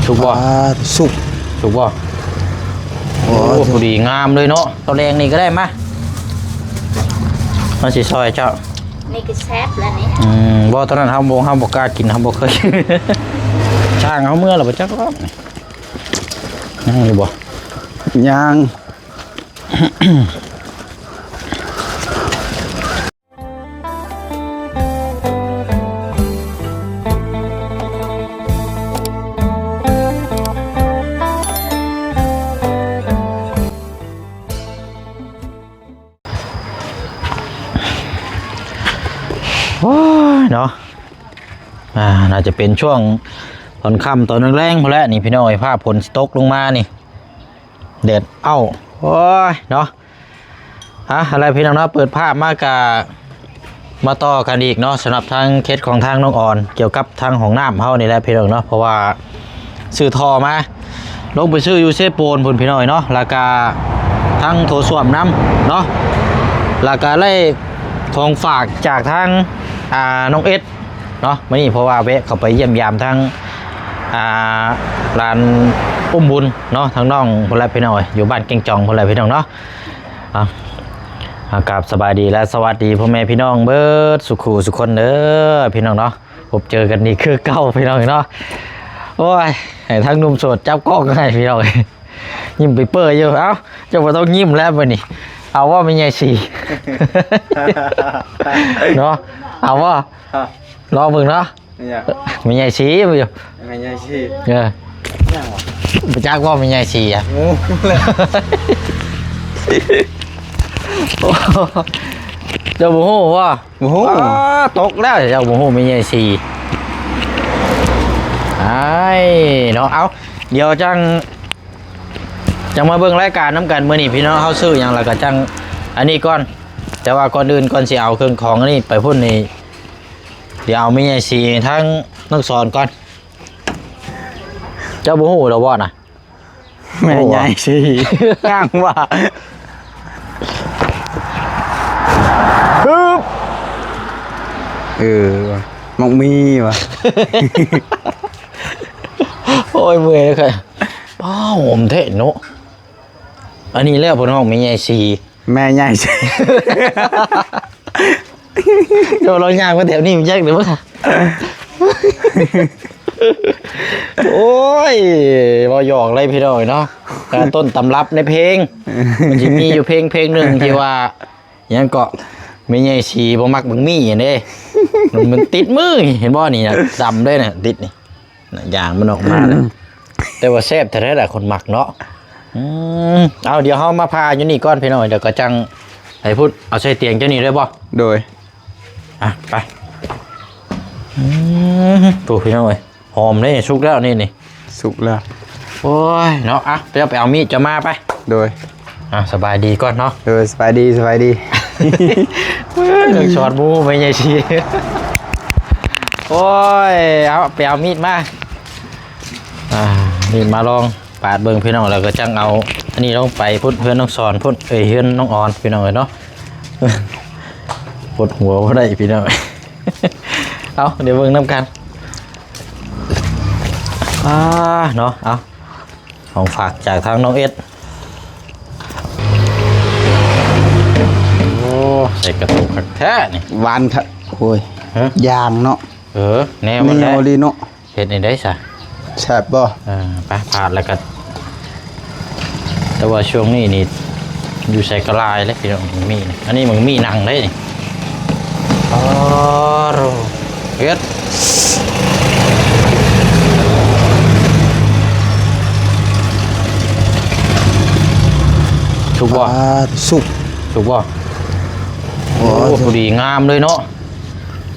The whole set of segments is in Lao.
ສຸກບໍ່? ອ່າ ສຸກ ສຸກບໍ່? ໂອ້ ໂອ້ ພໍດີງາມເລີຍເນາະ. ຕອນແລງນີ້ກໍໄດ້ມາ ມາຊິຊ່ອຍເຈົ້າ. ນີ້ກໍແຊບແລ້ວນີ້. ອືມ ບໍ່ ຕອນນັ້ນເຮົາບໍ່ ເຮົາບໍ່ກ້າກິນ ເຮົາບໍ່ເຄີຍ. ຊ່າງເຮົາເມືອແລ້ວບໍ່ຈັກດອກ. ຍັງຢູ່ບໍ່? ຍັງ. ໂອ້ຍເນາະ ອ່າ ໜ້າຈະເປັນຊ່ວງຕອນຄ່ຳຕອນແລງໆພຸ້ນແຫຼະນີ້ພີ່ນ້ອງເອີຍ. ຟ້າຝົນຊິຕົກລົງມານີ້ ແດດເອົ້າ ໂອ້ຍເນາະ. ອ່ະ ເອົາລະພີ່ນ້ອງເນາະ ເປີດພາບມາກະມາຕໍ່ກັນອີກເນາະ ສຳລັບທາງເຂດຂອງທາງນ້ອງອອນ ກ່ຽວກັບທາງຫ້ອງນ້ຳເຮົານີ້ແຫຼະພີ່ນ້ອງເນາະ. ເພາະວ່າຊື້ທໍ່ມາ ລົງໄປຊື້ຢູ່ເຊໂປນພຸ້ນພີ່ນ້ອງເນາະ ແລ້ວກະທັງໂຖສ້ວມນຳເນາະ ແລ້ວກະໄດ້ຂອງຝາກຈາກທາງ ອ່າ ນ້ອງເອັດ ເນາະ ມື້ນີ້ເພາະວ່າແວະເຂົ້າໄປຢ້ຽມຢາມທາງ ອ່າ ຫຼານອຸ້ມບຸນເນາະ ທາງນ້ອງພຸ້ນແຫຼະພີ່ນ້ອງເອີຍ ຢູ່ບ້ານແກ້ງຈອງພຸ້ນແຫຼະພີ່ນ້ອງເນາະ. ອ່າ ອ່າ ກາບສະບາຍດີ ແລະ ສະຫວັດດີພໍ່ແມ່ພີ່ນ້ອງເບິດສູ່ຄູ່ສູ່ຄົນເດີພີ່ນ້ອງເນາະ. ພົບເຈີກັນອີກຄືເກົ່າພີ່ນ້ອງເນາະ. ໂອ້ຍ ໃຫ້ທາງໜຸ່ມໂສດຈັບກ້ອງໃຫ້ພີ່ນ້ອງ ຍິ້ມເປີຍໆຢູ່. ເອົ້າ ເຈົ້າບໍ່ຕ້ອງຍິ້ມແລ້ວມື້ນີ້ ເອົາບໍ່ແມ່ໃຫຍ່ສີ ເນາະ ເອົາບໍ່? ຮະ ລອງເບິ່ງເນາະ. ແມ່ນຫຍັງ? ແມ່ໃຫຍ່ສີຢູ່ ແມ່ໃຫຍ່ສີ ເອີ ຫຍັງວະ? ບໍ່ຈັກວ່າແມ່ໃຫຍ່ສີອະ ງງແລ້ວ ເຈົ້າບໍ່ຮູ້ບໍ່? ບໍ່ຮູ້ ອ້າ ຕົກແລ້ວ ເຈົ້າບໍ່ຮູ້ແມ່ໃຫຍ່ສີ ອ້າຍເນາະ. ເອົາ ດຽວຈັ່ງ ຈັ່ງມາເບິ່ງລາຍການນຳກັນ ມື້ນີ້ພີ່ນ້ອງເຮົາຊື້ຫຍັງ ແລ້ວກໍຈັ່ງອັນນີ້ກ່ອນ. ແຕ່ວ່າກ່ອນອື່ນ ກ່ອນຊິເອົາເຄື່ອງຂອງອັນນີ້ໄປພຸ້ນນີ້ ດຽວເອົາແມ່ໃຫຍ່ສີທາງນ້ອງສອນກ່ອນ. ເຈົ້າບໍ່ຮູ້ແລ້ວບໍ່ນະ? ແມ່ໃຫຍ່ສີ ຍັງວ່າ ຮຶບ ເອີ ໝາກມີວ່າ ໂອ້ຍ ເມື່ອຍເລີຍ. ປ້າ ຫອມແທ້ເນາະ. ອັນນີ້ແລ້ວເພິ່ນຮ້ອງແມ່ໃຫຍ່ສີ ແມ່ໃຫຍ່ສີ ໂດ ລອງຍ່າງມາແຖວນີ້ມັນຈັກເດີ. ໂອ້ຍ ເວົ້າຫຍອກເລີຍພີ່ນ້ອງເນາະ. ອ່າ ຕົ້ນຕຳລັບໃນເພງ ມັນຊິມີຢູ່ເພງ ເພງໜຶ່ງທີ່ວ່າ ຫຍັງເກາະ ແມ່ໃຫຍ່ສີບໍ່ມັກບັກໝີ່ຫັ້ນເດ້ ມັນ ມັນຕິດມືນີ້ ເຫັນບໍ່ນີ້ນະ ດຳເດ້ນະ ຕິດນີ້ນະ ຢາງມັນອອກມານະ. ແຕ່ວ່າແຊບແທ້ໆລະ ຄົນມັກເນາະ. ອືມ ເອົາ ດຽວເຮົາມາຜ່າຢູ່ນີ້ກ່ອນພີ່ນ້ອງ ດຽວກໍຈັ່ງໃຫ້ພຸ້ນ ເອົາໃສ່ຕຽງເຈົ້ານີ້ໄດ້ບໍ່? ໂດຍ ອ່ະ ໄປ. ອືມ ໂອ້ ພີ່ນ້ອງເອີຍ ຫອມເດ້ ສຸກແລ້ວນີ້ ນີ້ ສຸກແລ້ວ. ໂອ້ຍເນາະ ອ່ະ ໄປເອົາ ໄປເອົາມີດເຈົ້າມາໄປ. ໂດຍ ອ່ະ ສະບາຍດີກ່ອນເນາະ. ໂດຍ ສະບາຍດີ ສະບາຍດີ. ເອີ ເລື່ອງສອນໝູ່ແມ່ໃຫຍ່ຊີ. ໂອ້ຍ ເອົາ ໄປເອົາມີດມາ. ອ່າ ມີດມາລອງປາດເບິ່ງພີ່ນ້ອງ ແລ້ວກໍຈັ່ງເອົາອັນນີ້ລົງໄປພຸ້ນ ເຮືອນນ້ອງສອນພຸ້ນ ເອີຍ ເຮືອນນ້ອງອອນພີ່ນ້ອງເອີຍເນາະ. ປົດຫົວບໍ່ໄດ້ພີ່ນ້ອງ. ເອົາ ດຽວເບິ່ງນຳກັນ. ອ່າ ເນາະ ເອົາ ຂອງຝາກຈາກທາງນ້ອງເອັດ. ໂອ້ ໃສ່ກະໂຕກຄັກແທ້ນີ້ ຫວານຄັກ. ໂອ້ຍ ຮະ ຢ່າງເນາະ. ເອີ ແນວມັນແຫຼະ ແນວດີເນາະ. ເຮັດແນວໃດຊະ? ແຊບບໍ່? ເອີ ໄປ ພາດແລ້ວກໍ ແຕ່ວ່າຊ່ວງນີ້ນີ້ ຢູ່ໃສກໍຫຼາຍເດ້ພີ່ນ້ອງ ໝາກມີ່ນີ້. ອັນນີ້ໝາກມີ່ນັ່ງເດ້ນີ້. ອໍ ເຮັດ ສຸກບໍ່? ອ່າ ສຸກ ສຸກບໍ່? ໂອ້ ໂອ້ ພໍດີງາມເລີຍເນາະ.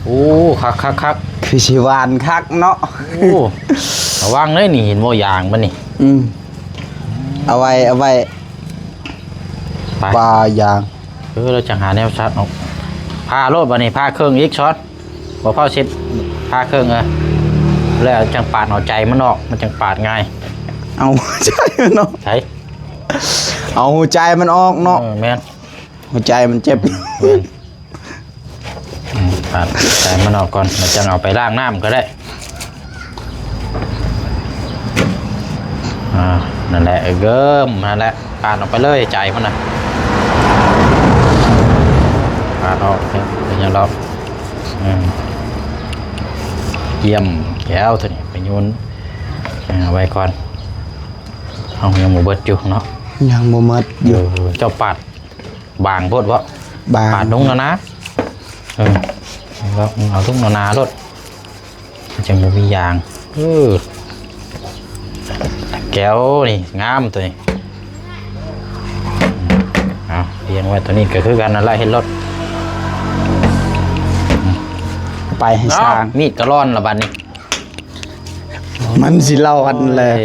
ໂອ້ ຄັກໆໆ ຄືຊິຫວານຄັກເນາະ. ໂອ້ ລະວັງເດ້ນີ້ ເຫັນບໍ່ ຢາງມັນນີ້. ອືມ ເອົາໄວ້ ເອົາໄວ້ ໄປ ປາຢາງ. ເອີ ລາວຈະຫາແນວສັດເອົາ ຜ່າໂລດບັດນີ້ ຜ່າເຄິ່ງອີກຊອດ ບໍ່ເຝົ້າເຊັດ ຜ່າເຄິ່ງ. ເອີ ແລ້ວຈັ່ງປາດເອົາໃຈມັນອອກ ມັນຈັ່ງປາດງ່າຍ. ເອົາໃຈມັນອອກ ໃສ ເອົາຫົວໃຈມັນອອກເນາະ. ເອີ ແມ່ນ ຫົວໃຈມັນເຈັບ. ອືມ ແມ່ນ ອືມ ປາດໃຈມັນອອກກ່ອນ ແລ້ວຈັ່ງເອົາໄປລ້າງນ້ຳກໍໄດ້. ອ່າ ນັ້ນແຫຼະ ເອີ ນັ້ນແຫຼະ ປາດອອກໄປເລີຍ ໃຈມັນນະ ປາດອອກ ເປັນຫຍັງດອກ ອືມ ຢ້ຽມແລ້ວ ໂຕນີ້ໄປໂຍນ ເອົາໄວ້ກ່ອນ ເຮົາຍັງບໍ່ເບິດຢູ່ເນາະ ຍັງບໍ່ໝົດຢູ່ ເອີ ເຈົ້າປາດ ບາງໂພດເບາະ ບາງ ປາດລົງໜາໆ ເອີ ເອົາລົງໜາໆໂລດ ມັນຈັ່ງບໍ່ມີຢາງ ເອີ ແກ້ວນີ້ງາມໂຕນີ້ ເອົາ ລຽງໄວ້ ໂຕນີ້ກໍຄືກັນນັ້ນແຫຼະ ເຮັດໂລດ ໄປໃຫ້ຊ່າງ ມີດກໍຮ້ອນລະບັດນີ້ ມັນຊິເລົ່າກັນແຫຼະ ໂອ້ຍ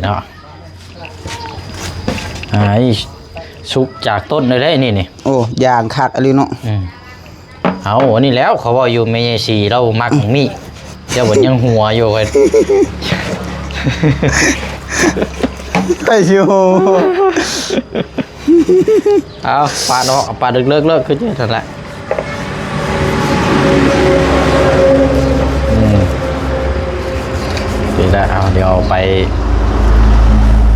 ເນາະ. ອ່າ ນີ້ສຸກຈາກຕົ້ນເລີຍເດ້ນີ້ນີ້ ໂອ້ ຢ່າງຄັກອີ່ຫຼີເນາະ ອືມ ເອົາ ອັນນີ້ແລ້ວ ເຂົາເວົ້າຢູ່ ແມ່ໃຫຍ່ສີລາວມັກໝາກມີ້ ເຈົ້າບັດຍັງຫົວຢູ່ ຂ້ອຍ ຂ້ອຍຊິຫົວ ເອົາ ປາດອອກ ເອົາປາດເລິກໆ ເລີກຄືຈັ່ງຊັ້ນແຫຼະ ອືມ ນີ້ແຫຼະ ເອົາ ດຽວເອົາໄປ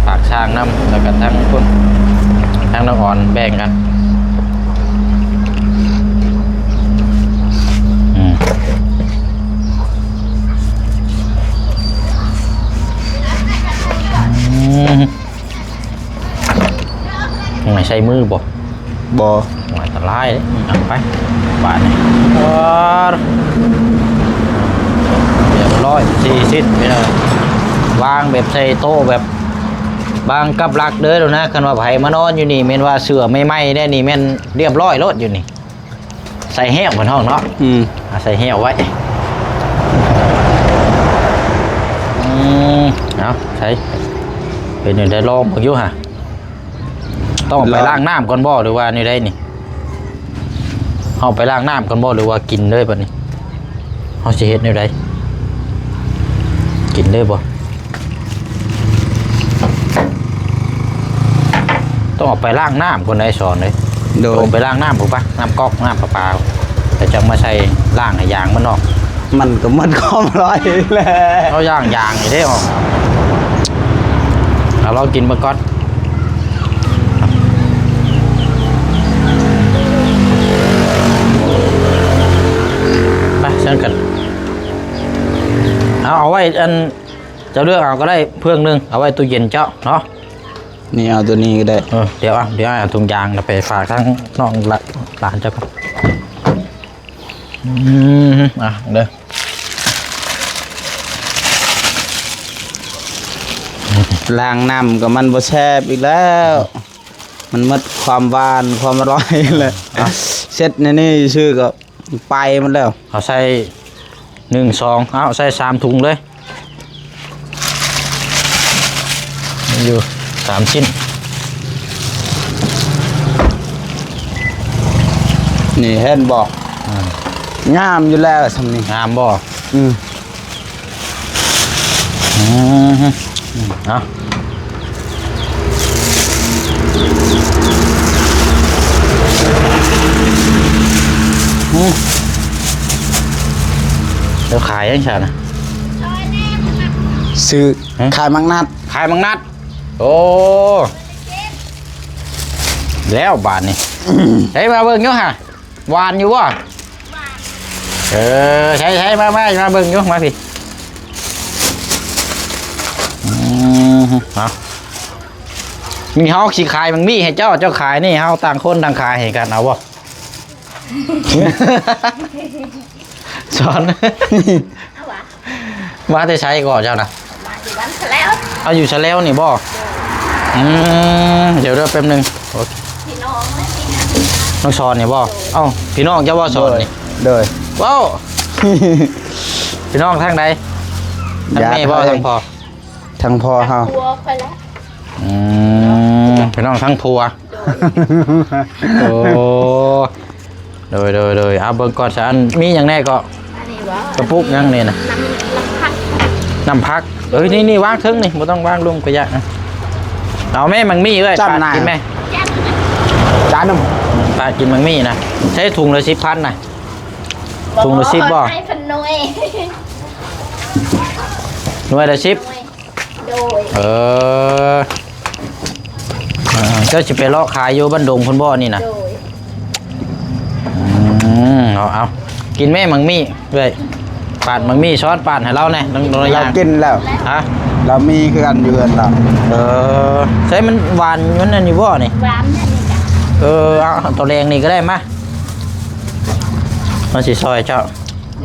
ຝາກຊ່າງນຳ ແລ້ວກໍທັງພຸ້ນ ທັງນ້ອງອອນແບ່ງກັນ ອືມ ອືມ. ຫວຍ ໃຊ້ມືບໍ່? ບໍ່ ຫວຍ ອັນຕະລາຍເດ້ ເອົາໄປ ບາດນີ້ ຮຽບຮ້ອຍ ສີ່ຊິບ ພີ່ນ້ອງ ວາງແບບໃສ່ໂຕະ ແບບວາງກັບຫຼັກເດີໂລດນະ ຄັນວ່າໃຜມານອນຢູ່ນີ້ ແມ່ນວ່າເສື້ອໃໝ່ໆ ແດ່ນີ້ແມ່ນຮຽບຮ້ອຍໂລດຢູ່ນີ້. ໃສ່ແຫ້ວເພິ່ນຮ້ອງເນາະ ອືມ ອາ ໃສ່ແຫ້ວໄວ້ ອືມ ເອົາ ໃສ່ ເປັນແນວໃດ ລອງເບິ່ງຢູ່ຫາ ຕ້ອງໄປລ້າງນ້ຳກ່ອນບໍ່ ຫຼືວ່າແນວໃດນີ້ ເຮົາໄປລ້າງນ້ຳກ່ອນບໍ່ ຫຼືວ່າກິນເລີຍບັດນີ້ ເຮົາຊິເຮັດແນວໃດ ກິນເລີຍບໍ່? ຕ້ອງເອົາໄປລ້າງນ້ຳກ່ອນໄດ໋ ສອນເອີຍ ໂດຍ ເອົາໄປລ້າງນ້ຳພຸ້ນປະ ນ້ຳກອກ ນ້ຳປະປາ ແລ້ວຈັ່ງມາໃສ່ລ້າງໃຫ້ຢາງມັນອອກ ມັນກໍໝົດຄວາມອະລ່ອຍແລ້ວ ເອົາຢ່າງຢາງນີ້ເດ້ອອກ ເອົາລອງກິນເບິ່ງກ່ອນ ໄປຊັ້ນກັນ ເອົາ ເອົາໄວ້ອັນ ເຈົ້າເລືອກເອົາກໍໄດ້ເຟືອງໜຶ່ງ ເອົາໄວ້ຕູ້ເຢັນເຈົ້າເນາະ ນີ້ເອົາໂຕນີ້ກໍໄດ້ ເອີ ດຽວເອົາ ດຽວເອົາຖົງຢາງນະໄປຝາກທາງນ້ອງຫຼານເຈົ້າກ່ອນ ອືມ ອ່ະ ເດີ ລ້າງນ້ຳກໍມັນບໍ່ແຊບອີກແລ້ວ ມັນໝົດຄວາມຫວານຄວາມອະລ່ອຍແລ້ວ ອ່ະ ເຊັດໃນນີ້ຊື່ກໍ ໄປໝົດແລ້ວ ເອົາໃສ່ໜຶ່ງ ສອງ ເອົາໃສ່ສາມຖົງເລີຍ ມີຢູ່ສາມຊິ້ນ ນີ້ເຫັນບໍ່ ອ່າ ງາມຢູ່ແລ້ວຊ່ຳນີ້ ງາມບໍ່ ອືມ. ອືມ ເອົາ ອືມ ແລ້ວຂາຍຫຍັງຊະນະ? ຊື້ ຮະ? ຂາຍໝາກນັດ ຂາຍໝາກນັດ ໂອ້ ແລ້ວບາດນີ້ ໃຫ້ມາເບິ່ງຢູ່ຫາ ຫວານຢູ່ບໍ່? ເອີ ໃຊ່ໆ ມາ ມາ ມາເບິ່ງຢູ່ ມາພີ້ ອືມ ເອົາ ນີ້ເຮົາຊິຂາຍໝາກມີ້ໃຫ້ເຈົ້າ ເຈົ້າຂາຍນີ້ ເຮົາຕ່າງຄົນຕ່າງຂາຍໃຫ້ກັນ ເອົາບໍ່? ສອນ ເອົາຫວາ? ມາແຕ່ໃສກໍເຈົ້ານະ? ມາຢູ່ບ້ານສະແລວ ເອົາຢູ່ສະແລວນີ້ບໍ່? ໂດຍ ອືມ ດຽວເດີແປັບໜຶ່ງ ໂອເຄ ພີ່ນ້ອງ ນ້ອງສອນນີ້ບໍ່? ໂດຍ ເອົ້າ ພີ່ນ້ອງເຈົ້າບໍ່ສອນນີ້? ໂດຍ ໂດຍ ວ້າວ ພີ່ນ້ອງທາງໃດ? ທາງແມ່ບໍ່? ທາງພໍ່ ທາງພໍ່ເຮົາ ທາງຜົວຂ້ອຍແຫຼະ ອືມ ພີ່ນ້ອງທາງຜົວ ໂດຍ ໂອ້ ໂດຍ ໂດຍ ໂດຍ ເອົາເບິ່ງກ່ອນຊະ ອັນມີຫຍັງແດ່ເກາະ? ອັນນີ້ບໍ່? ກະປຸກຫຍັງນີ້ນະ? ນ້ຳ ນ້ຳຜັກ ນ້ຳຜັກ ເອີຍ ນີ້ ນີ້ວາງເທິງນີ້ ບໍ່ຕ້ອງວາງລົງກະຍາກນະ ເອົາແມ່ ໝາກມີ້ເອີຍ ປາດກິນແມ່ ຈານໜຶ່ງ ປາດກິນໝາກມີ້ນະ ໃຊ້ຖົງລະສິບພັນນະ ຖົງລະສິບບໍ່? ໜ່ວຍລະສິບ ໜ່ວຍ ໂດຍ ເອີ ເອີ ເຈົ້າຊິໄປເລາະຂາຍຢູ່ບ້ານດົງພຸ້ນບໍ່ນີ້ນະ? ໂດຍ ອືມ ເອົາ ເອົາ ກິນແມ່ໝາກມີ້ເອື້ອຍ ປາດໝາກມີ້ຊ້ອນປາດໃຫ້ລາວແດ່ ລາວກິນແລ້ວ ຮະ ລາວມີຄືກັນຢູ່ເຮືອນລາວ ເອີ ໃສ່ມັນຫວານ ມັນອັນນີ້ບໍ່ນີ້? ຫວານແນ່ນີ້ກະ ເອີ ເອົາ ເອົາ ຕອນແລງນີ້ກະໄດ້ ມາ ມາຊິຊ່ອຍເຈົ້າ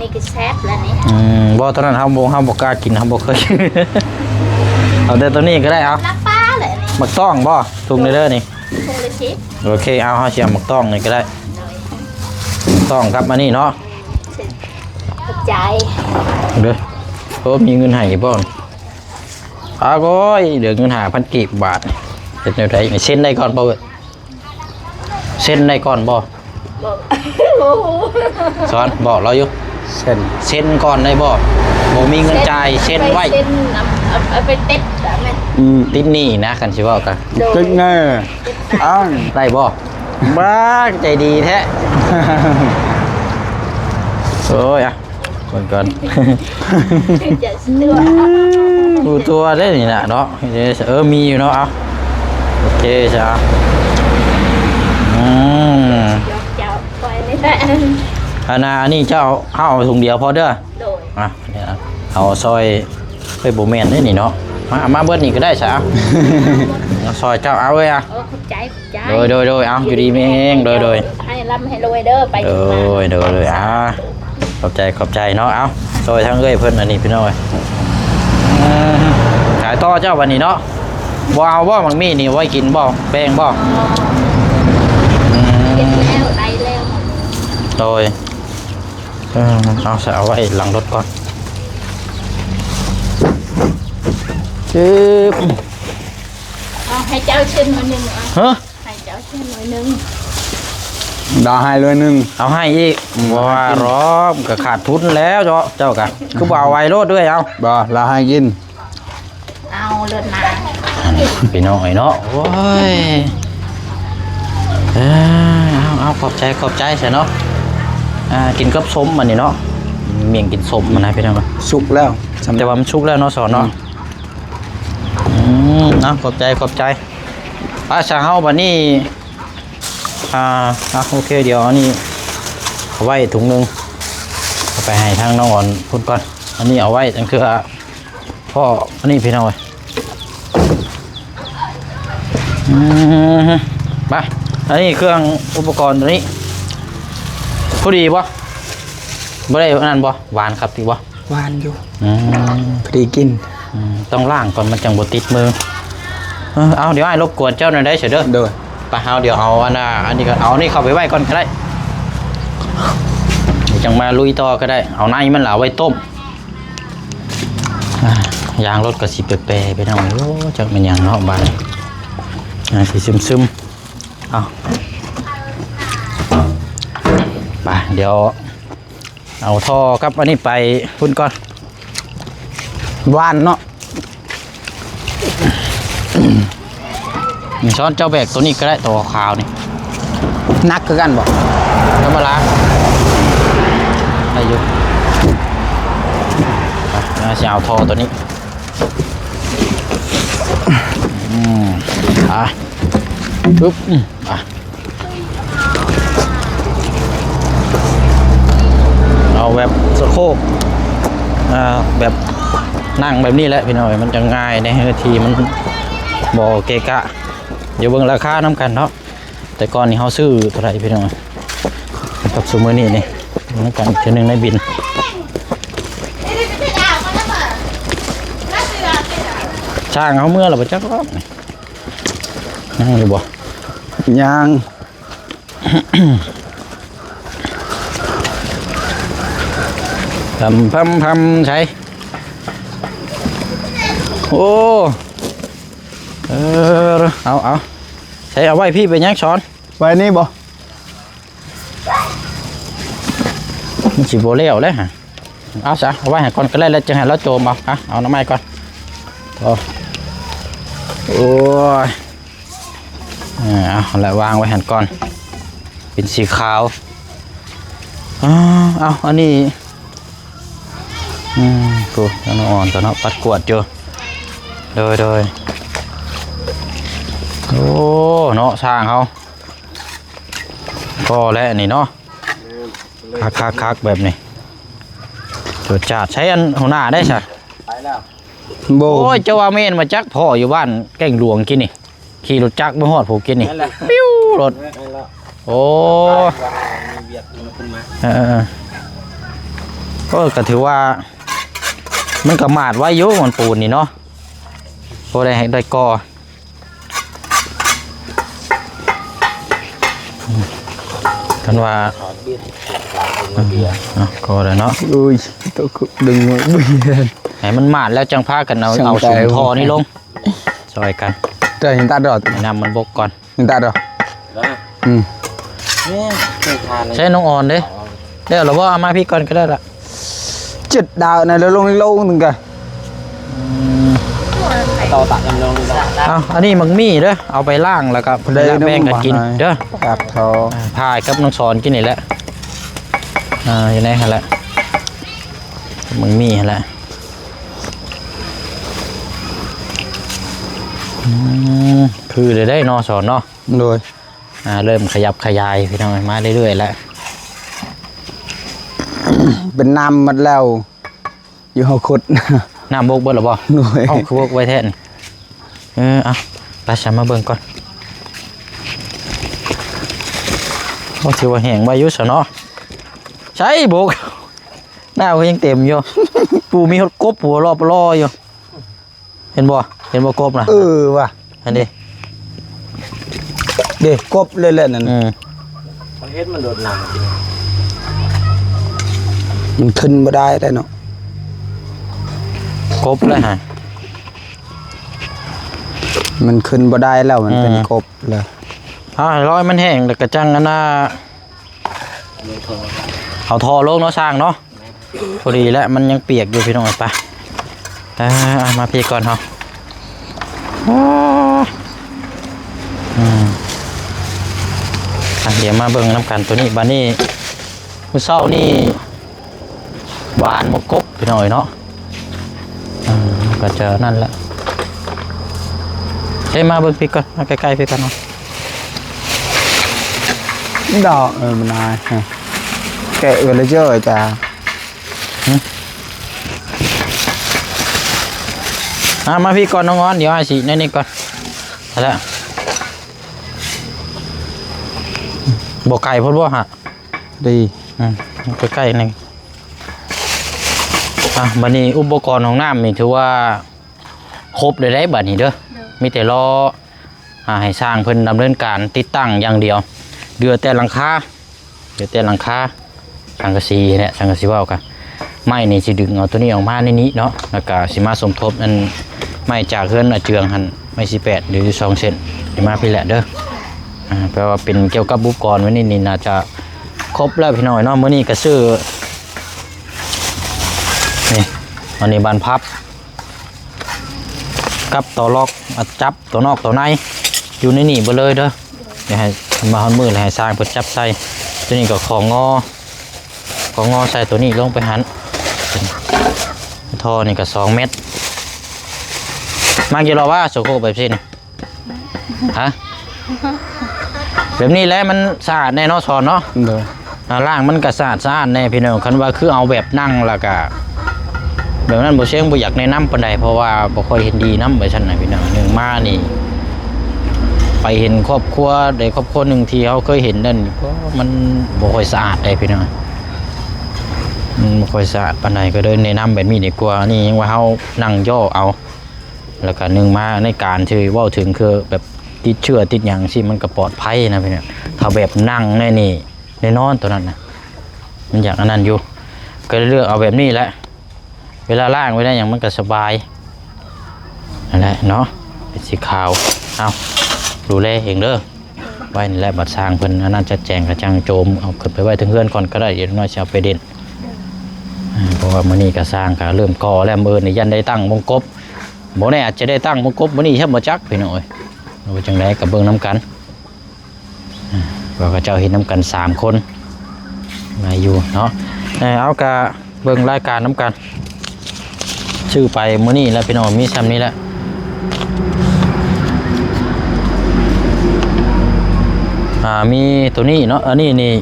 ນີ້ກະແຊບແລ້ວນີ້ ອືມ ບໍ່ ຕອນນັ້ນເຮົາບໍ່ ເຮົາບໍ່ກ້າກິນ ເຮົາບໍ່ເຄີຍ ເອົາແຕ່ໂຕນີ້ກະໄດ້ ເອົາ ລາບປາແຫຼະນີ້ ໝາກຕ້ອງບໍ່? ທຸງນີ້ເດີນີ້ ໂອເຄ ເອົາ ເຮົາຊິເອົາໝາກຕ້ອງນີ້ກະໄດ້ ໂດຍ ໝາກຕ້ອງກັບອັນນີ້ເນາະ ຂອບໃຈ ເດີ ໂອ້ ມີເງິນໃຫ້ບໍ່? ອ້າ ໂອ້ຍ ເຫຼືອເງິນຫ້າພັນກີບ ບາດ ເຮັດແນວໃດນີ້ ເຊັນໄດ້ກ່ອນບໍ່ເອີຍ? ເຊັນໄດ້ກ່ອນບໍ່? ບໍ່ ບໍ່ຮູ້ ສອນ ບອກລາວຢູ່ ເຊັນ ເຊັນກ່ອນໄດ້ບໍ່? ບໍ່ມີເງິນຈ່າຍ ເຊັນໄວ້ ເຊັນນຳ ເອົາ ເອົາໄປຕິດ ອືມ ຕິດໜີ້ນະ ຄັນຊິເວົ້າກະ ໂດຍ ຕິດແນ່ ອ້າງ ໄດ້ບໍ່? ບ້າ ໃຈດີແທ້ ໂອ້ຍ ອ່ະ ເບິ່ງກ່ອນ ຈະເຊື່ອ ຮູ້ຕົວເດ້ນີ້ນະເນາະ ເອີ ມີຢູ່ເນາະ ເອົາ ໂອເຄຊະ ອືມ ເຈົ້າ ຂ້ອຍນີ້ແຫຼະ ອັນນ່າ ອັນນີ້ເຈົ້າ ເຮົາເອົາຖົງດຽວພໍເດີ ໂດຍ ອ່ະ ເອົາຊ່ອຍ ເອີຍ ບໍ່ແມ່ນເດ້ນີ້ເນາະ ມາ ມາເບິດນີ້ກະໄດ້ຊະ ເອົາຊ່ອຍເຈົ້າ ເອົາເອີຍ ອ່ະ ໂອ້ ຂອບໃຈ ໂດຍ ໂດຍ ໂດຍ ເອົາ ຢູ່ດີມີແຮງ ໂດຍ ໂດຍ ໃຫ້ລ່ຳໃຫ້ລວຍເດີ ໄປ ໂດຍ ໂດຍ ໂດຍ ອ່າ ຂອບໃຈ ຂອບໃຈເນາະ ເອົາ ຊ່ອຍທາງເອື້ອຍເພິ່ນອັນນີ້ພີ່ນ້ອງເອີຍ ຂາຍຕໍ່ເຈົ້າບັດນີ້ເນາະ ບໍ່ເອົາບໍ່ ໝາກມີ້ນີ້ໄວ້ກິນບໍ່ ແບ່ງບໍ່ ອືມ ກິນແລ້ວ ໄດ້ແລ້ວ ໂດຍ ເອີ ເອົາ ໃສ່ເອົາໄວ້ຫຼັງລົດກ່ອນ ຊຶບ ເອົາ ໃຫ້ເຈົ້າເຊັນໜ້ອຍໜຶ່ງ ເອົາ ຮະ? ໃຫ້ເຈົ້າເຊັນໜ້ອຍໜຶ່ງ ດາໃຫ້ໜ້ອຍໜຶ່ງ ເອົາໃຫ້ອີກ ອືມ ບໍ່ວ່າດອກ ກະຂາດທຶນແລ້ວເນາະ ເຈົ້າກະ ຄືບໍ່ເອົາໄວ້ໂລດເອື້ອຍ ເອົາ ບໍ່ ລາວໃຫ້ກິນ ເອົາເລີດນາ ພີ່ນ້ອງເອີຍເນາະ ໂອ້ຍ ເອີ ເອົາ ເອົາ ຂອບໃຈ ຂອບໃຈຊະເນາະ ອ່າ ກິນກັບສົ້ມອັນນີ້ເນາະ ໝ່ຽງກິນສົ້ມຫັ້ນນະພີ່ນ້ອງ ສຸກແລ້ວ ແຕ່ວ່າມັນສຸກແລ້ວເນາະ ສອນເນາະ ອືມ ອືມ ເອົາ ຂອບໃຈ ຂອບໃຈ ອາ ຊະ ເຮົາບັດນີ້ ອ່າ ອ່ະ ໂອເຄ ດຽວອັນນີ້ເອົາໄວ້ຖົງໜຶ່ງ ເອົາໄປໃຫ້ທາງນ້ອງອອນພຸ້ນກ່ອນ ອັນນີ້ເອົາໄວ້ຈັ່ງເທື່ອພໍ ອັນນີ້ພີ່ນ້ອງເອີຍ ອືມ ມາ ອັນນີ້ເຄື່ອງອຸປະກອນໂຕນີ້ ພໍດີບໍ່? ບໍ່ໄດ້ອັນນັ້ນບໍ່? ຫວານຄັກຕິບໍ່? ຫວານຢູ່ ອືມ ພໍດີກິນ ອືມ ຕ້ອງລ້າງກ່ອນ ມັນຈັ່ງບໍ່ຕິດມື ເອີ ເອົາ ດຽວອ້າຍລົບກວນເຈົ້າໜ້ອຍໄດ້ຊະເດີ ໂດຍ ໄປ ເຮົາ ດຽວເອົາອັນນ່າ ອັນນີ້ກະເອົານີ້ເຂົ້າໄປໄວ້ກ່ອນກະໄດ້ ດຽວຈັ່ງມາລຸຍຕໍ່ກະໄດ້ ເອົາໃນມັນລະເອົາໄວ້ຕົ້ມ ອ່າ ຢາງລົດກະຊິແປໆ ພີ່ນ້ອງ ໂອ້ ຈັກແມ່ນຫຍັງເນາະ ບາດນີ້ ອ່າ ຊິຊຶມໆ ເອົາ ໄປ ດຽວ ເອົາທໍ່ກັບອັນນີ້ໄປພຸ້ນກ່ອນ ຫວານເນາະ ຊ້ອນເຈົ້າແບກໂຕນີ້ກະໄດ້ ໂຕຂາວໆນີ້ ໜັກຄືກັນບໍ່? ທຳມະດາ ໄດ້ຢູ່ ໄປ ຊິເອົາທໍ່ໂຕນີ້ ອືມ ອ່ະ ປຶບ ອືມ ອ່ະ ເອົາແບບສະໂຄກ ອ່າ ແບບນັ່ງແບບນີ້ແຫຼະພີ່ນ້ອງ ມັນຈະງ່າຍໃນເຮືອທີ່ ມັນບໍ່ເກະກະ ດຽວເບິ່ງລາຄານຳກັນເນາະ ແຕ່ກ່ອນນີ້ເຮົາຊື້ເທົ່າໃດພີ່ນ້ອງ ກັບຊຸມື້ນີ້ນີ້ ນຳກັນເທື່ອໜຶ່ງໃນບິນ ຊ່າງເຮົາເມືອລະບໍ່ຈັກ ຍັງຢູ່ບໍ່? ຍັງ ພຳ ພຳ ພຳ ໃສ? ໂອ້ ເອີ ເອົາ ເອົາ ໃສ ເອົາໄວ້ພີ້ ເປັນຫຍັງ ສອນ? ໄວ້ນີ້ບໍ່? ມັນຊິບໍ່ແລ້ວແຫຼະ ເອົາຊະ ເອົາໄວ້ຫັ້ນກ່ອນກະໄດ້ ແລ້ວຈຶ່ງໃຫ້ລາວໂຈມເອົາ ເອົາ ເອົາໜໍ່ໄມ້ກ່ອນ ໂອ້ ໂອ້ຍ ເອີ ເອົາລະ ວາງໄວ້ຫັ້ນກ່ອນ ເປັນສີຂາວ ເອົາ ເອົາ ອັນນີ້ ອືມ ໂອ້ ນ້ອງອອນກໍເນາະ ປັດກວາດຢູ່ ໂດຍ ໂດຍ ໂອ້ ເນາະ ຊ່າງເຮົາ ພໍແລ້ວນີ້ເນາະ ຄັກໆໆ ແບບນີ້ ຈວດຈາດ. ໃຊ້ອັນຫົວໜ້າໄດ້ຊະ ໄປແລ້ວ ໂອ້ຍ ເຈົ້າວ່າແມ່ນມາຈັກ ພໍຢູ່ບ້ານແກ້ງຫຼວງກີ້ນີ້ ຂີ່ລົດຈັກມາຮອດຜູ້ກິນນີ້ ນັ້ນແຫຼະ ປິວໂລດ ນັ້ນແຫຼະ ໂອ້ ມີວຽກ ເອີໆ ເອີ ກໍຖືວ່າມັນກໍໝາດໄວຢູ່ ມັນປູນນີ້ເນາະ ພໍໄດ້ ໄດ້ກໍ່ ຄັນວ່າ ເອົາ ກໍ່ໄດ້ເນາະ ໂອ້ຍ ຕົກດຶງ ໃຫ້ມັນໝາດແລ້ວຈັ່ງພາກັນເອົາ ເອົາສຸມທໍ່ນີ້ລົງ ຊ່ອຍກັນ ແຕ່ເຫັນຕາດອກ ໃຫ້ນ້ຳມັນບົກກ່ອນ ເຫັນຕາດອກ ອືມ ໃຊ້ນ້ອງອອນເດ້ ແລ້ວລະບໍ່ ເອົາມາພີ້ກ່ອນກໍໄດ້ລະ ເຈັດດາວນະ ແລ້ວລົງ ລົງ ລະກະ ຕໍ່ຕາກຳລັງ ເອົາ ອັນນີ້ໝາກໝີ່ເດີ ເອົາໄປລ້າງ ແລ້ວກໍແບ່ງກັນກິນເດີ ປາກທໍ່ ອ່າ ພາກັບນ້ອງສອນກິນນີ້ແຫຼະ ອ່າ ຢູ່ໃນຫັ້ນແຫຼະ ໝາກໝີ່ຫັ້ນແຫຼະ ອືມ ຄືໄດ້ເນາະ ສອນເນາະ ໂດຍ ອ່າ ເລີ່ມຂະຫຍັບຂະຫຍາຍ ພີ່ນ້ອງເອີຍ ມາເລື້ອຍໆແລ້ວ ເປັນນ້ຳໝົດແລ້ວ ຢູ່ເຮົາຂຸດ ນ້ຳບົກເບິດແລ້ວບໍ່? ໂດຍ ເອົ້າ ຄືບົກໄວແທ້ນີ້ ເອີ ເອົາ ໄປຊະ ມາເບິ່ງກ່ອນ ໂອ້ ຖືວ່າແຫ້ງໄວຢູ່ຊະເນາະ ໃສບົກ ນ້ຳກໍຍັງເຕັມຢູ່ ປູມີຮອດກົບຫົວລໍ້ໆຢູ່. ເຫັນບໍ່? ເຫັນບໍ່ກົບນະ? ເອີວ່າ ອັນນີ້ ເດ້ ກົບເລີຍແຫຼະນັ້ນ ອືມ ເຫັນມັນໂດດນ້ຳ ມັນຂຶ້ນບໍ່ໄດ້ແລ້ວເນາະ ກົບແລ້ວຫະ ມັນຂຶ້ນບໍ່ໄດ້ແລ້ວ ມັນເປັນ ເອີ ກົບແລ້ວ ເອົາໃຫ້ລອຍມັນແຫ້ງ ແລ້ວກະຈັ່ງອັນນ່າ ເອົາທໍ່ລົງເນາະ ຊ່າງເນາະ ພໍດີແລ້ວ ມັນຍັງປຽກຢູ່ພີ່ນ້ອງ ໄປ ອ່າ ມາພີ້ກ່ອນເຮົາ ອືມ ອ່ະ ດຽວມາເບິ່ງນຳກັນໂຕນີ້ ບາດນີ້ ມື້ເຊົ້ານີ້ ຫວ່ານໝາກກົບພີ່ນ້ອງເອີຍເນາະ ອ່າ ກໍຈະນັ້ນແຫຼະ ເອີ ມາເບິ່ງພີ້ກ່ອນ ມາໃກ້ໆພີ້ກ່ອນເນາະ ດອກ ເອີ ມັນອາຍ ແກະເອີ ລະເຈີ ຈ້າ ຫຶ ອ່າ ມາພີ້ກ່ອນນ້ອງອອນ ດຽວອ້າຍຊິແນວນີ້ກ່ອນ ຫັ້ນແຫຼະ ບໍ່ໄກໂພດບໍ່ຫະ? ດີ ອືມ ໃກ້ໆນີ້ ອ່ະ ບັດນີ້ອຸປະກອນຫ້ອງນ້ຳນີ້ຖືວ່າຄົບແລ້ວເດ້ ບັດນີ້ເດີ ໂດຍ ມີແຕ່ລໍ ອ່າ ໃຫ້ຊ່າງເພິ່ນດຳເນີນການຕິດຕັ້ງຢ່າງດຽວ ເຫຼືອແຕ່ຫຼັງຄາ ເຫຼືອແຕ່ຫຼັງຄາ ສັງກະສີແຫຼະ ສັງກະສີເວົ້າກະ ໄມ້ນີ້ຊິດຶງເອົາໂຕນີ້ອອກມາໃນນີ້ເນາະ ແລ້ວກະຊິມາສົມທົບອັນໄມ້ຈາກເຮືອນອາເຈືອງຫັ້ນ ໄມ້ສິບແປດ ຫຼື ສອງເຊັນ ຊິມາພີ້ແຫຼະເດີ ອ່າ ແປວ່າເປັນກ່ຽວກັບອຸປະກອນມື້ນີ້ນີ້ ໜ້າຈະຄົບແລ້ວພີ່ນ້ອງເນາະ ມື້ນີ້ກະຊື້ ນີ້ ອັນນີ້ບານພັບ ກັບຕໍ່ລັອກ ອາ ຈັບຕໍ່ນອກຕໍ່ໃນ ຢູ່ໃນນີ້ເບິດເລີຍເດີ ດຽວໃຫ້ ມາຮອດມື້ແລ້ວໃຫ້ຊ່າງເພິ່ນຈັບໃສ່ ໂຕນີ້ກໍຂໍ້ງໍ ຂໍ້ງໍໃສ່ໂຕນີ້ລົງໄປຫັ້ນ ທໍ່ນີ້ກໍສອງແມັດ ມັກຢູ່ລະວ່າໂສໂຄແບບຊີ້ນະ ຮະ ແບບນີ້ແຫຼະມັນສະອາດແນ່ເນາະ ສອນເນາະ ໂດຍ ອ່າ ລ້າງມັນກະສະອາດສະອ້ານແນ່ພີ່ນ້ອງ ຄັນວ່າຄືເອົາແບບນັ່ງແລ້ວກະ ແບບນັ້ນບໍ່ຊຽງບໍ່ຢາກແນະນຳປານໃດ ເພາະວ່າບໍ່ຄ່ອຍເຫັນດີນຳ ວ່າຊັ້ນນະພີ່ນ້ອງ ໜຶ່ງມານີ້ ໄປເຫັນຄອບຄົວໃດຄອບຄົວໜຶ່ງທີ່ເຮົາເຄີຍເຫັນນັ້ນ ກໍມັນບໍ່ຄ່ອຍສະອາດໃດພີ່ນ້ອງ ມັນບໍ່ຄ່ອຍສະອາດປານໃດ ກໍເລີຍແນະນຳແບບນີ້ດີກວ່າ ອັນນີ້ຍັງວ່າເຮົານັ່ງຍໍ້ເອົາ ແລ້ວກະໜຶ່ງມາໃນການທີ່ເວົ້າເຖິງຄືແບບຕິດເຊື້ອຕິດຫຍັງຊີ້ ມັນກະປອດໄພນະພີ່ນ້ອງ ຖ້າແບບນັ່ງແນວນີ້ ແນ່ນອນໂຕນັ້ນນະ ມັນຢາກອັນນັ້ນຢູ່ ກໍເລີຍເລືອກເອົາແບບນີ້ແຫຼະ ເວລາລ້າງເວລາຫຍັງມັນກໍສະບາຍ ນັ້ນແຫຼະເນາະ ເປັນສີຂາວ ເອົາ ດູແລເອງເດີ ໄວ້ນີ້ແຫຼະ ບັດຊ່າງເພິ່ນອັນນັ້ນຈັດແຈງ ກະຈັ່ງໂຈມເອົາຂຶ້ນໄປໄວ້ເທິງເຮືອນກ່ອນກໍໄດ້ ດຽວໜ້ອຍຊິເອົາໄປເດັ່ນ ເພາະວ່າມື້ນີ້ກະຊ່າງກະເລີ່ມກໍ່ແລ້ວ ມື້ອື່ນນີ້ຢ້ານໄດ້ຕັ້ງວົງກົບ ບໍ່ແນ່ອາດຈະໄດ້ຕັ້ງວົງກົບມື້ນີ້ຊ້ຳບໍ່ຈັກ ພີ່ນ້ອງເອີຍ ວ່າຈັ່ງໃດກໍເບິ່ງນຳກັນ ວ່າເຂົາເຈົ້າເຮັດນຳກັນສາມຄົນ ໄດ້ຢູ່ເນາະ ເອົາ ກະເບິ່ງລາຍການນຳກັນ ຊື້ໄປມື້ນີ້ແຫຼະພີ່ນ້ອງ ມີຊ່ຳນີ້ແຫຼະ ອ່າ ມີໂຕນີ້ເນາະ ອັນນີ້ນີ້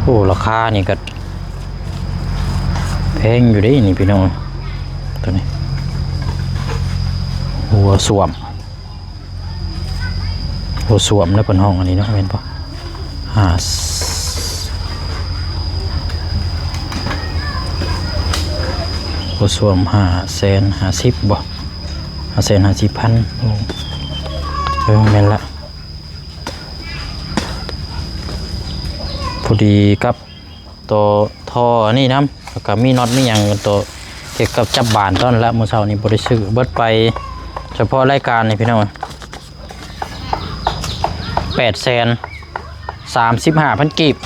ໂອ້ ລາຄານີ້ກໍແພງຢູ່ເດ້ນີ້ພີ່ນ້ອງ ໂຕນີ້ ຫົວສ້ວມ ຫົວສ້ວມເດ້ ເພິ່ນຮ້ອງອັນນີ້ເນາະ ແມ່ນບໍ່? ຫ້າ ຫົວສ້ວມຫ້າແສນຫ້າສິບບໍ່? ຫ້າແສນຫ້າສິບພັນ ໂອ້ ເອີ ແມ່ນລະ ພໍດີກັບ ໂຕທໍ່ອັນນີ້ນຳ ແລ້ວກໍມີນັອດມີຫຍັງ ໂຕກ່ຽວກັບຈັບບານຕອນລະ ມື້ເຊົ້ານີ້ບໍ່ໄດ້ຊື້ ເບິດໄປສະເພາະລາຍການນີ້ພີ່ນ້ອງ ແປດແສນສາມສິບຫ້າພັນກີບ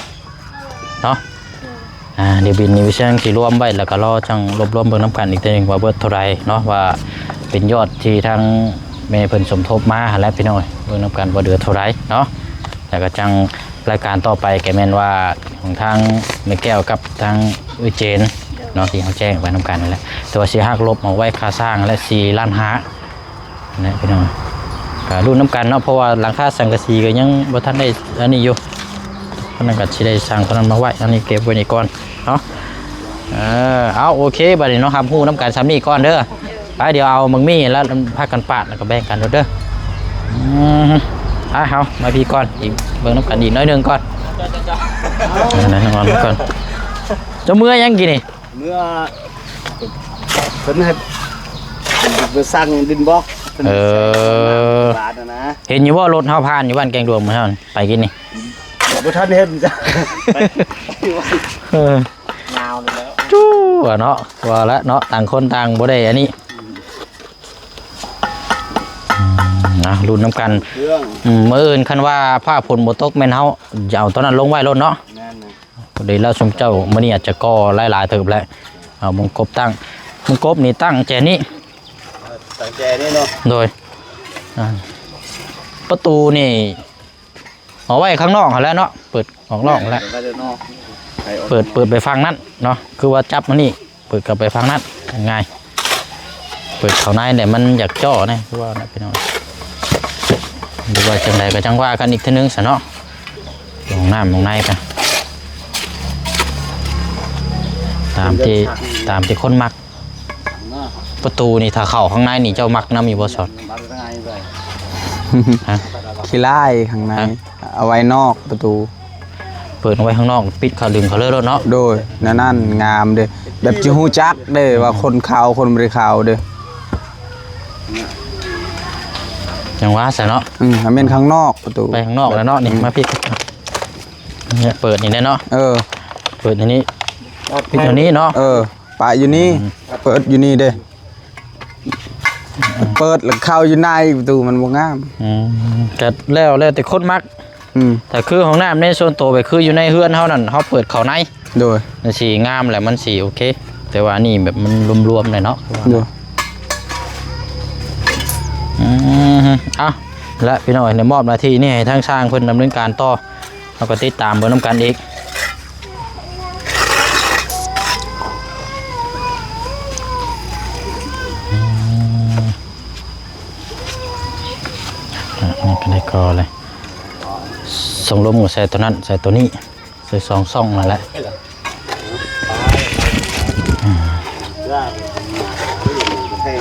ເນາະ. ອ່າ ດຽວບິນນີ້ວິເຊຍຊິລວມໄວ້ ແລ້ວກໍລໍຈັ່ງລວບລວມເບິ່ງນຳກັນອີກເທື່ອໜຶ່ງວ່າເບິດເທົ່າໃດເນາະ ວ່າເປັນຍອດທີ່ທາງແມ່ເພິ່ນສົມທົບມາຫັ້ນແຫຼະພີ່ນ້ອງ ເບິ່ງນຳກັນວ່າເດືອເທົ່າໃດເນາະ ແລ້ວກໍຈັ່ງ ລາຍການຕໍ່ໄປກໍແມ່ນວ່າຂອງທາງແມ່ແກ້ວກັບທາງເອື້ອຍເຈນເນາະ ທີ່ເຮົາແຈ້ງໄປນຳກັນນັ້ນແຫຼະ ແຕ່ວ່າຊິຫັກລົບອອກໄວ້ຄ່າສ້າງແຫຼະ ສີ່ລ້ານຫ້າ ນະພີ່ນ້ອງ ກໍລຸ້ນນຳກັນເນາະ ເພາະວ່າຫຼັງຄາສັງກະສີກໍຍັງບໍ່ທັນໄດ້ອັນນີ້ຢູ່ ເພາະນັ້ນກໍຊິໄດ້ສັ່ງຕົວນັ້ນມາໄວ້ ອັນນີ້ເກັບໄວ້ນີ້ກ່ອນເນາະ. ເອີ ເອົາ ໂອເຄ ບັດນີ້ເນາະ ຮັບຮູ້ນຳກັນສ່ຳນີ້ກ່ອນເດີ. ໄປ ດຽວເອົາໝາກໝີ່ແລ້ວພາກັນປາດ ແລ້ວກໍແບ່ງກັນໂລດເດີ. ອືມ ໄປ ເຮົາມາພີ້ກ່ອນ ອີກເບິ່ງນຳກັນອີກໜ້ອຍໜຶ່ງກ່ອນ ເອົາ ນອນກ່ອນ. ເຈົ້າເມືອຫຍັງກີ້ນີ້? ເມືອ ເພິ່ນໃຫ້ໄປສັ່ງດິນບລັອກ ເອີ ບາດນະ. ເຫັນຢູ່ບໍ່ ລົດເຮົາຜ່ານຢູ່ບ້ານແກງດວງມື້ເຊົ້ານີ້ ໄປກິນນີ້? ບໍ່ທັນເຫັນຈ້ະ ເອີ ຍາວແລ້ວ ຈູ້ເນາະ ວ່າລະເນາະ ຕ່າງຄົນຕ່າງບໍ່ໄດ້ອັນນີ້. ອືມ ເອົາ ລຸ້ນນຳກັນ ເຄື່ອງ ອືມ ມື້ອື່ນຄັນວ່າຟ້າຝົນບໍ່ຕົກ ແມ່ນເຮົາຈະເອົາຕອນນັ້ນລົງໄວ້ໂລດເນາະ. ແມ່ນ ພໍດີແລ້ວຊຸມເຈົ້າ ມື້ນີ້ອາດຈະກໍ່ຫຼາຍໆເຕີບແຫຼະ. ເອົາມຸງກົບຕັ້ງ ມຸງກົບນີ້ຕັ້ງແຈນີ້ ເອີ ຕັ້ງແຈນີ້ເນາະ. ໂດຍ ອ່າ ປະຕູນີ້ ເອົາໄວ້ຂ້າງນອກຫັ້ນແຫຼະເນາະ ເປີດອອກນອກຫັ້ນແຫຼະ ເປີດ ເປີດໄປຝັ່ງນັ້ນເນາະ ຄືວ່າຈັບມານີ້ ເປີດເຂົ້າໄປຝັ່ງນັ້ນ ງ່າຍ ເປີດເຂົ້າໃນແດ່ ມັນຢາກເຈາະນະ ຄືວ່ານະພີ່ນ້ອງ ຫຼືວ່າຈັ່ງໃດກໍຈັ່ງວ່າກັນອີກເທື່ອໜຶ່ງຊະເນາະ. ຫ້ອງນ້ຳຫ້ອງໃນກໍຕາມທີ່ ຕາມທີ່ຄົນມັກ. ປະຕູນີ້ ຖ້າເຂົ້າຂ້າງໃນນີ້ ເຈົ້າມັກນຳຢູ່ບໍ່ສອນ? ຮະ? ຂີ້ລ້າຍຂ້າງໃນ ຮະ? ເອົາໄວ້ນອກປະຕູ ເປີດເອົາໄວ້ຂ້າງນອກ ປິດເຂົ້າດຶງເຂົ້າເລີຍໂລດເນາະ. ໂດຍ ແນວນັ້ນງາມເດ້ ແບບຊິຮູ້ຈັກເດ້ວ່າຄົນເຂົ້າຄົນບໍ່ໄດ້ເຂົ້າເດ້. ຈັ່ງວ່າຊະເນາະ. ອືມ ໃຫ້ແມ່ນຂ້າງນອກປະຕູ ໄປຂ້າງນອກແລ້ວເນາະ. ນີ້ ອືມ ມາພີ້ ນີ້ເປີດນີ້ແຫຼະເນາະ. ເອີ ເປີດອັນນີ້ ປິດອັນນີ້ເນາະ. ເອີ ປະຢູ່ນີ້ ອືມ ເປີດຢູ່ນີ້ເດ້ ເປີດແລ້ວເຂົ້າຢູ່ໃນປະຕູ ມັນບໍ່ງາມ. ອືມ ກໍແລ້ວ ແລ້ວແຕ່ຄົນມັກ. ອືມ ແຕ່ຄືຫ້ອງນ້ຳໃນສ່ວນໂຕ ແບບຄືຢູ່ໃນເຮືອນເຮົານັ້ນ ເຮົາເປີດເຂົ້າໃນ ໂດຍ ມັນຊິງາມ ແລ້ວມັນຊິໂອເຄ. ແຕ່ວ່າອັນນີ້ແບບມັນລວມໆແຫຼະເນາະ. ໂດຍ ອືມ ເອົາ ແລະ ພີ່ນ້ອງເອີຍ ໄດ້ມອບໜ້າທີ່ນີ້ໃຫ້ທາງຊ່າງເພິ່ນດຳເນີນການຕໍ່. ເຮົາກໍຕິດຕາມເບິ່ງນຳກັນອີກ. ອືມ ອ່ະ ນີ້ກໍໄດ້ກໍເລີຍ ສົ່ງລົມກໍໃສ່ຕົວນັ້ນ ໃສ່ຕົວນີ້ ໃສ່ສອງຊ່ອງນັ້ນແຫຼະ. ອືມ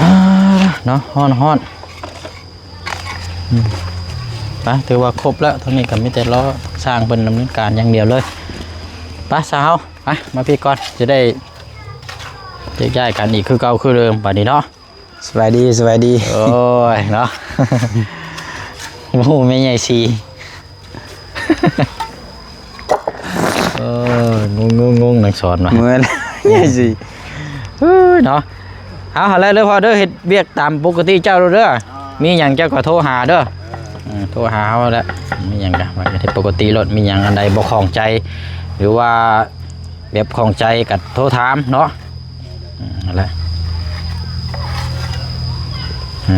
ອ່າ ເນາະ ຮ້ອນໆ. ອືມ ໄປ ຖືວ່າຄົບແລ້ວ ທາງນີ້ກໍມີແຕ່ລໍຊ່າງເພິ່ນດຳເນີນການຢ່າງດຽວເລີຍ. ໄປຊະເຮົາ ໄປ ມາພີ້ກ່ອນ ຈະໄດ້ແຍກຍ້າຍກັນອີກຄືເກົ່າຄືເດີມບາດນີ້ເນາະ. ສະບາຍດີ ສະບາຍດີ. ໂອ້ຍ ເນາະ ບໍ່ຮູ້ແມ່ໃຫຍ່ສີ. ເອີ ງົງໆໆ ນາງສອນວ່າ ເມື່ອຍແລ້ວ ເອີຍເນາະ. ເອົາ ຫັ້ນແຫຼະເດີພໍ່ເດີ ເຮັດວຽກຕາມປົກກະຕິເຈົ້າໂລດເດີ ມີຫຍັງເຈົ້າກໍໂທຫາເດີ. ເອີ ໂທຫາເຮົາແຫຼະ ມີຫຍັງກໍເຮັດປົກກະຕິໂລດ ມີຫຍັງອັນໃດບໍ່ຂ້ອງໃຈ ຫຼືວ່າແບບຂ້ອງໃຈກໍໂທຖາມເນາະ. ອືມ ຫັ້ນແຫຼະ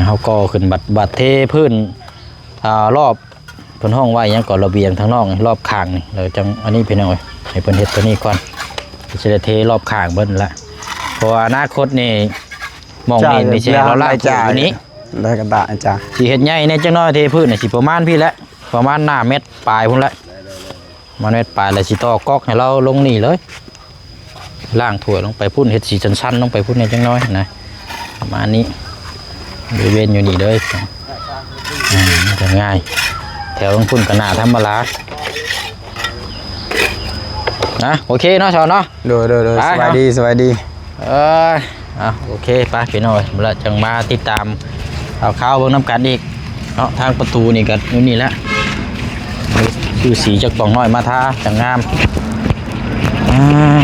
ເຮົາກໍຂຶ້ນບັດ ບັດເທພື້ນ ອ່າ ລອບ ເພິ່ນຮ້ອງວ່າຫຍັງກໍ ລະບຽງທາງນອກນີ້ ລອບຂ້າງນີ້ ແລ້ວຈັ່ງອັນນີ້ພີ່ນ້ອງເອີຍ ໃຫ້ເພິ່ນເຮັດຕົວນີ້ກ່ອນ ຊິໄດ້ເທລອບຂ້າງເບິດຫັ້ນລະ. ເພາະວ່າອະນາຄົດນີ້ ໝ່ອງນີ້ນີ້ຊິໃຫ້ລາວລ້າງຖ້ວຍຢູ່ນີ້ ແລ້ວກໍຕາອາຈານ ຊິເຮັດໃຫຍ່ແດ່ຈັກໜ້ອຍ ເທພື້ນນີ້ຊິປະມານພີ້ແຫຼະ ປະມານໜ້າແມັດປາຍພຸ້ນແຫຼະ ປະມານແມັດປາຍ ແລ້ວຊິຕໍ່ກອກໃຫ້ລາວລົງນີ້ເລີຍ ລ້າງຖ້ວຍລົງໄປພຸ້ນ ເຮັດສີສັ້ນໆລົງໄປພຸ້ນແດ່ຈັກໜ້ອຍນະ ປະມານນີ້ ບໍລິເວນຢູ່ນີ້ເລີຍ ອ່າ ມັນຈະງ່າຍ ແຖວເທິງພຸ້ນກໍໜ້າທຳມະດາ ນະ ໂອເຄເນາະ ຊາວເນາະ ໂດຍ ໂດຍ ໂດຍ ໄປ ສະບາຍດີ ເນາະ ສະບາຍດີ ເອີ ອ່ະ ໂອເຄ ໄປພີ່ນ້ອງເອີຍ ແລ້ວຈັ່ງມາຕິດຕາມຂ່າວໆເບິ່ງນຳກັນອີກເນາະ ທາງປະຕູນີ້ກໍຢູ່ນີ້ແຫຼະ ຄືສີຈັກປ່ອງນ້ອຍມາທາ ຈັ່ງງາມ ອ່າ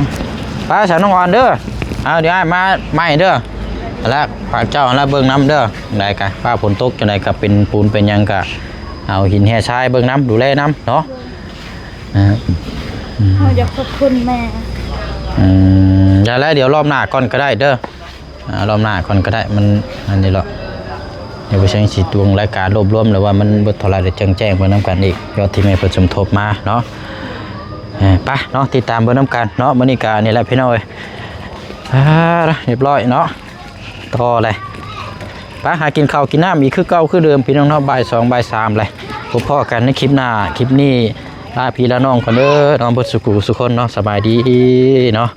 ໄປ ສາວນ້ອງອອນເດີ ເອົາ ດຽວອ້າຍມາໃໝ່ເດີ ແລ້ວຝາກເຈົ້າແລ້ວເບິ່ງນຳເດີ ຈັ່ງໃດກະ ຟ້າຝົນຕົກຈັ່ງໃດກະ ເປັນປູນເປັນຫຍັງກະ ເອົາຫີນແຮ່ຊາຍເບິ່ງນຳ ດູແລນຳເນາະ ອ່າ ເຮົາຢາກຂອບຄຸນແມ່ ອືມ ໄດ້ແລ້ວ ດຽວລອບໜ້າກ່ອນກໍໄດ້ເດີ ອ່າ ລອບໜ້າກ່ອນກໍໄດ້ ມັນອັນນີ້ເນາະ ດຽວບໍ່ແຊງຊິລວງລາຍການລວບລວມ ຫຼືວ່າມັນເບິດເທົ່າໃດ ດຽວແຈ້ງໆເບິ່ງນຳກັນອີກ ຍອດທີ່ແມ່ເພິ່ນສົມທົບມາເນາະ ເອີ ໄປເນາະ ຕິດຕາມເບິ່ງນຳກັນເນາະ ມື້ນີ້ກໍນີ້ແຫຼະພີ່ນ້ອງເອີຍ ອ່າ ຮຽບຮ້ອຍເນາະ ຕໍ່ເລີຍ ໄປຫາກິນເຂົ້າກິນນ້ຳອີກຄືເກົ່າຄືເດີມພີ່ນ້ອງເນາະ ບ່າຍສອງບ່າຍສາມແຫຼະ ພົບພໍ້ກັນໃນຄລິບໜ້າ ຄລິບນີ້ລາພີ່ລານ້ອງກ່ອນເດີເນາະ ເບິດສູ່ຜູ້ສູ່ຄົນເນາະ ສະບາຍດີເນາະ.